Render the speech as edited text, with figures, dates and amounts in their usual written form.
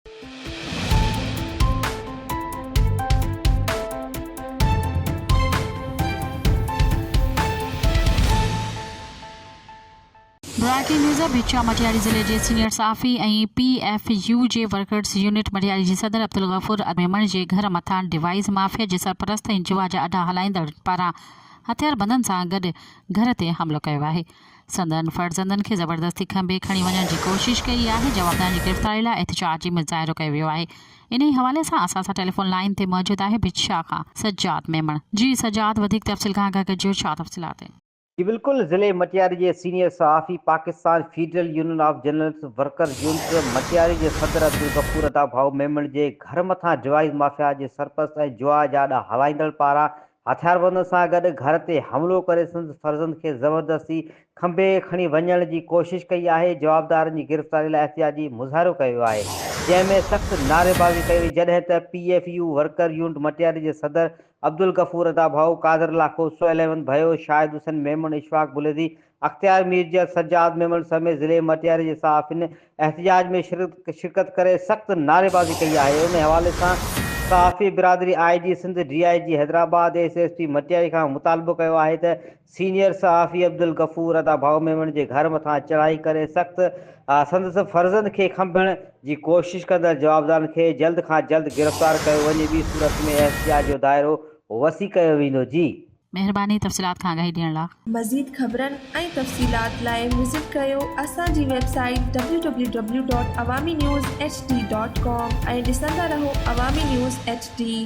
Breaking news ڀچا Matiari ضلعي جي senior صحافي ۽ پي ايف يو جي ورڪرز يونٽ مٽياري جي صدر عبدالغفور ميمڻ جي گهر مٿان ڊوائيز مافيا جي سرپرست ۽ جوا جا اڏا هلائيندڙ پاران هٿياربندن سان گڏ گهر تي حملو ڪيو آهي سندن فرزندن کي زبردستي کنڀي کڻي وڃڻ جي ڪوشش ڪئي آهي جوابدارن جي گرفتاري لاء احتجاجي مظاهرو ڪيو ويو آهي انهي حوالي سان اسان سان ٽيليفون لائين تي موجود آهي ڀچا کان سجاد ميمڻ جي سجاد وڌيڪ تفصيل کان آگاهه ڪجو ڇا تفصيلات آهن. جي بلڪل ضلعي مٽياري جي سينيئر صحافي Pakistan federal union of journalists workers unit Matiari جي صدر عبدالغفور ادا ڀائو ميمڻ جي گهر مٿان جوائز مافيا جي سرپرست ۽ جوا جا اڏا هلائيندڙ پاران هٿياربندن سان گڏ گهر تي حملو ڪري سندس فرزند کي زبردستي کنڀي کڻي وڃڻ جي ڪوشش ڪئي آهي جوابدارن جي گرفتاري لاء احتجاجي مظاهرو ڪيو ويو آهي جنهن ۾ سخت نعريبازي ڪئي وئي جڏهن ته P F U worker unit Matiari جي صدر عبدالغفور عطا ڀائو، قادر لاکو، سهيل احمد ڀيو، شاهد حسين ميمڻ، اشفاق بليدي، اختيار ميرجت، سجاد ميمڻ سميت ضلعي مٽياري جي صحافين احتجاج ۾ شرڪت ڪري سخت نعريبازي ڪئي آهي ان حوالي سان صحافي برادري I G Sindh, D I G Hyderabad, S S P Matiari کان مطالبو ڪيو آهي ته سينيئر صحافي عبدالغفور عطا ڀائو ميمڻ جي گهر مٿان چڙهائي ڪري سخت سندس فرزند کي کنڀڻ جي ڪوشش ڪندڙ جوابدارن کي جلد کان جلد گرفتار ڪيو وڃي ٻي صورت ۾ احتجاج جو دائرو وسيع ڪيو ويندو جي. مهرباني تفصيلات کان آگاهي ڏيڻ لا. مزيد خبرن ۽ تفصيلات لاء وزٽ ڪريو اسان جي website W W W dot Awami news H D dot com ۽ ڏسندا رهو عوامي نيوز ايڇ ڊي.